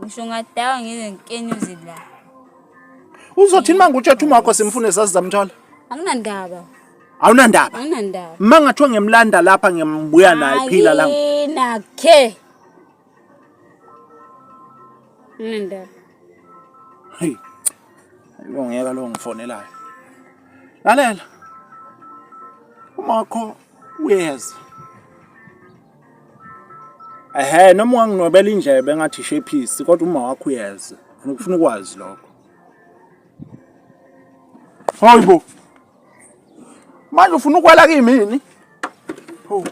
Ngisho ngadakwa ngize ngikenyuze la. Uzothini uma ngutshela uma wakho simfune sasizamthola? Anginandaba. Awunandaba. Anginandaba. Uma ngathiwa ngiyamlanda lapha ngiyambuya naye phila la. Ayinakhe. Anginandaba. Hey. Ayibo ngeke lo ngifonelayo. Lalela. Uma wakho uyeza. Ehhe noma unganginwebela indlebe engathi ishephisi kodwa uma wakho uyeza. Ngifuna ukwazi lokho. Hayibo. Manje ufuna ukwala kimi? Ho.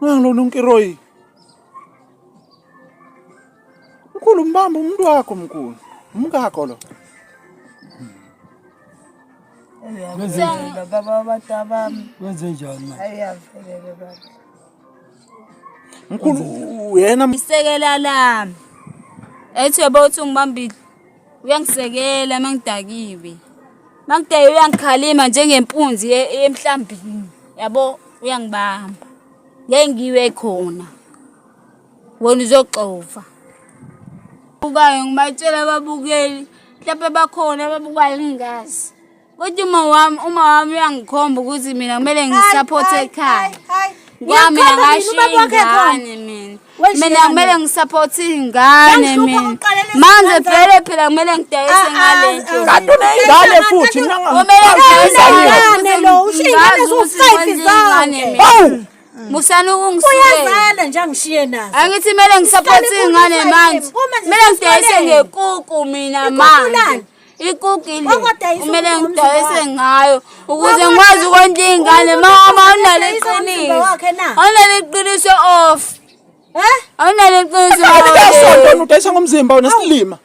Nalo nonkiroyi. Mkhulu mbamba umuntu wakho mkhulu. Umkakho lo. Uyavelela baba abantu abami. Wenze njani manje? Uyavelela baba. Mkhulu uyena Isekela lami. Ethi yabo uthi ungibambile. Uyangisekela mangidakiwe. Mangidakiwe uyangikhalima njengempunzi emhlambini. Yabo uyangibamba. Ngeke ngiwe khona. Wena uzoxova. Bukayo ngibatshela ababukeli mhlawumbe bakhona ababukayo ngingazi. Kodwa uma wami uyangikhomba ukuthi mina kumele ngisupporte ekhaya. Ngoba mina ngashiya ingane mina. Mina kumele ngisupporte ingane mina. Manje vele phela kumele ngidayise ngale nto. Kanti uneyingane futhi mina Kumele ngidayise Ingane lo, ushiye ingane eziwu-five zonke. Hawu! Musani ukungisukela. Uyazala nje angishiye nazo. Angithi kumele ngisupporte Isiqala ingane inkukhu manje. uma nje Kumele ngidayise isikoleni. ngekuku mina Ikuku manje. lani? Ikuku ile. Wakwadayisa Kumele umzimba ngidayise wakhe. ngayo ukuze Wakwadayisa- ngikwazi ukondla ingane. Umuntu Mama udayisa awunalo umzimba iqiniso. wakhe na? Awunalo iqiniso off. Eh? Awunalo iqiniso. Kanti udayisa ngomzimba wena silima.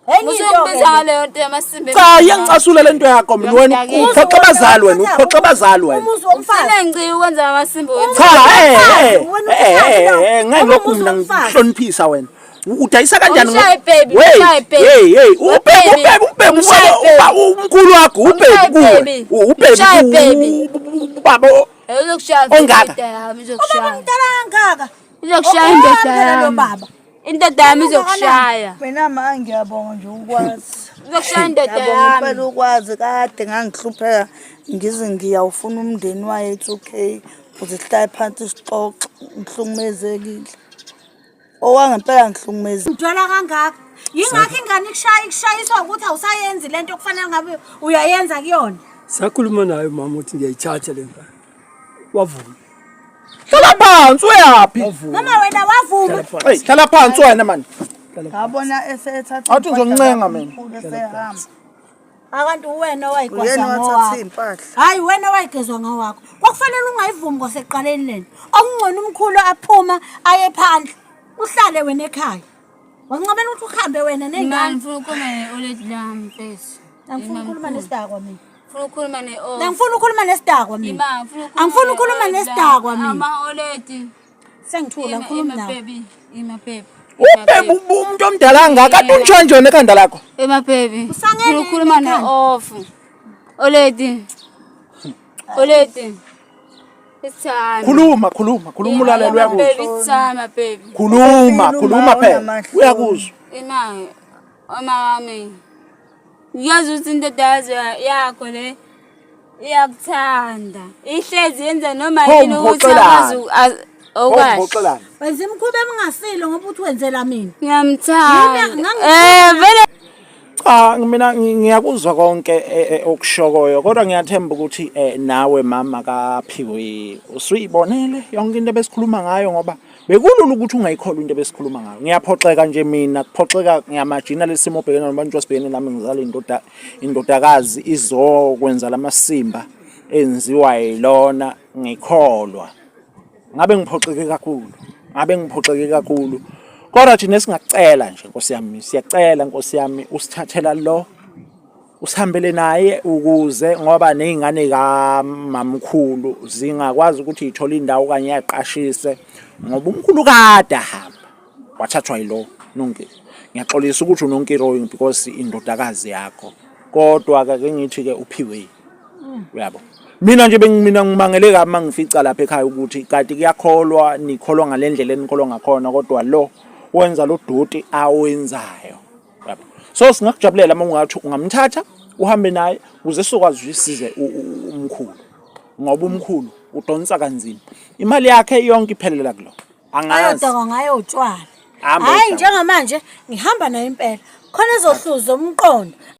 Enye into ke. Musukubiza ngaleyo nto yamasimba. Cha iyangicasula lento yakho mina wena uphoxa abazali wena uphoxa abazali wena. Umuzi womfazi. Sinengci ukwenza amasimba. Cha eh Wena eh umfazi lo. eh ngeke lokhu Umuzi mina womfazi. ngikuhloniphisa wena. Udayisa kanjani ngo- Umshaye, baby, Wey, umshaye, baby. Hey hey We, ubhebe baby. ubhebe ubhebe Umshaye, uba baby. umkhulu wakho ubhebe Umshaye, kuwe. baby. Ubhebe Umshaye, baby. ubaba Uzokushaya Ongaka. indoda yami Ubaba izokushaya. mdala kangaka. Izokushaya indoda Phela lo yami. baba. Indoda yami izokushaya. Mina ma ngiyabonga nje ukwazi. Izokushaya indoda Ngiyabonga yami. impela ukwazi kade ngangihlupheka ngize ngiyawufuna umndeni wayo it's okay ukuze sihlale phansi sixoxe ngihlukumezekile. Okwangempela ngihlukumezekile. Ngijwayela kangaka. Yingakho ingane ikushaya ikushayiswa ukuthi awusayenzi lento okufanele ngabe uyayenza kuyona. Sakhuluma naye umama ukuthi ngiyayithatha le ngane. Wavuma. Hlala phansi uyaphi? Wavuma. Mama wena wavuma. Hey hlala phansi wena man. Ngabona esethatha Athi ngizoncenga mina. umkhulu esehamba. Akanti uwena owayigwazwa Uyena wathatha ngowakho. iy'mpahla. Hayi wena owayigezwa ngowakho. Kwakufanele ungayivumi kwasekuqaleni lena. Okungcono umkhulu aphuma aye phandle. Uhlale wena ekhaya. Wancamela ukuthi uhambe wena Mina ney'ngane. ngifuna ukukhuluma ne-oledi lami mfethu. Angifuni ukukhuluma nesidakwa mina. Ngifuna ukukhuluma ne-off. Angifuni ukukhuluma nesidakwa mina. Ima, ngifuna ukukhuluma Angifuni ukukhuluma ne-oledi nesidakwa lami. mina. Ama-oledi. Sengithula Ima, ngikhuluma ima nawe. baby. Ima baby. Ubhebe umuntu omdala kangaka kanti untsho njani ekhanda lakho? Ema baby. Usangene Ngifuna ukukhuluma ekhanda. ne-off. Oledi. Oledi. Isithando. Khuluma khuluma khuluma ulalela uyakuzwa. Baby isithando baby. Khuluma khuluma phela Unamahloni. uyakuzwa. Ima oma wami. Ngiyazi ukuthi indoda yakho le iyakuthanda. Ihlezi yenza noma Pho yini ukuthi umphoxelani? akwazi okahle. Uphoxelani? Wenza imikhuba emingasile ngoba uthi wenzela mina. Ngiyamthanda. Yimi, ngangi- Vele Cha mina ngiyakuzwa konke okushokoyo kodwa ngiyathemba ukuthi nawe mama kaPhiwe usuyibonele yonke into ebesikhuluma ngayo ngoba bekulula ukuthi ungayikholwa into ebesikhuluma ngayo. Ngiyaphoxeka nje mina kuphoxeka ngiyamajina lesimo obhekene nabantu asibhekene nami ngizala indoda indodakazi izokwenza lamasimba enziwa yilona ngikholwa. Ngabe ngiphoxeke kakhulu. Ngabe ngiphoxeke kakhulu. Kodwa thina singakucela nje Nkosi yami, siyacela Nkosi yami usithathela lo usihambele naye ukuze ngoba nezingane kamamkhulu zingakwazi ukuthi ithole indawo okanye yaqashise ngoba umkhulu kade ahamba wathathwa yilo nonke. Ngiyaxolisa ukuthi unonkiroyi because indodakazi yakho. Kodwa ke ngithi ke uphiwe. Uyabo. Mina nje bengimina ngimangele kabi mangifica lapha ekhaya ukuthi kanti kuyakholwa nikholwa ngalendlela enikholwa ngakhona kodwa lo wenza lo doti awenzayo. Yabo. So singakujabulela uma ungathi ungamthatha uhambe naye ukuze sizokwazi ukuthi size umkhulu. Ngoba umkhulu udonsa kanzima. Imali yakhe yonke iphelela kulo. Angazi. Ayodakwa ngayo utshwala. Hamba Hayi uyodakwa. njengamanje ngihamba naye impela. Khona ezohluza umqondo.